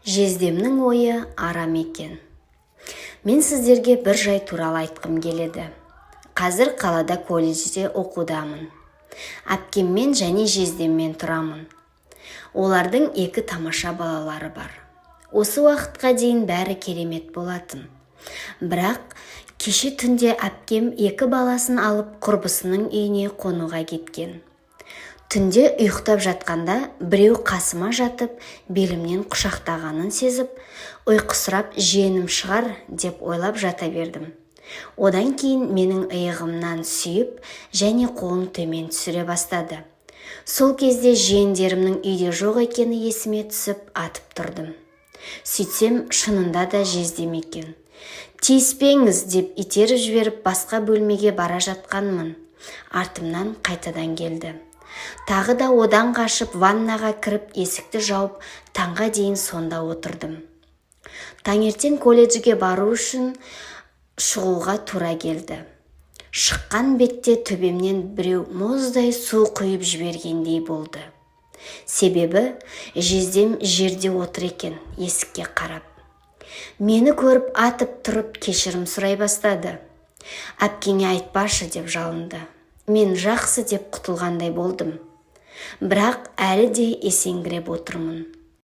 Жездемнің ойы арам екен. Мен сіздерге бір жай туралы айтқым келеді. Қазір қалада колледжде оқудамын. Әпкеммен және жездеммен тұрамын. Олардың екі тамаша балалары бар. Осы уақытқа дейін бәрі керемет болатын. Бірақ кеше түнде әпкем екі баласын алып, құрбысының үйіне қонуға кеткен. Түнде ұйықтап жатқанда біреу қасыма жатып, белімнен құшақтағанын сезіп, ұйқысырап жиенім шығар деп ойлап жата бердім. Одан кейін менің иығымнан сүйіп және қолын төмен түсіре бастады. Сол кезде жиендерімнің үйде жоқ екені есіме түсіп, атып тұрдым. Сөйтсем, шынында да жездем екен. «Тиіспеңіз!» деп итеріп жіберіп, басқа бөлмеге бара жатқанмын, артымнан қайтадан келді. Тағы да одан қашып, ваннаға кіріп, есікті жауып, таңға дейін сонда отырдым. Таңертең колледжге бару үшін шығуға тура келді. Шыққан бетте төбемнен біреу мұздай су құйып жібергендей болды. Себебі жездем жерде отыр екен, есікке қарап. Мені көріп, атып тұрып, кешірім сұрай бастады. «Әпкеңе айтпашы», – деп жалынды. Мен жақсы деп құтылғандай болдым, бірақ әлі де есеңгіреп отырмын.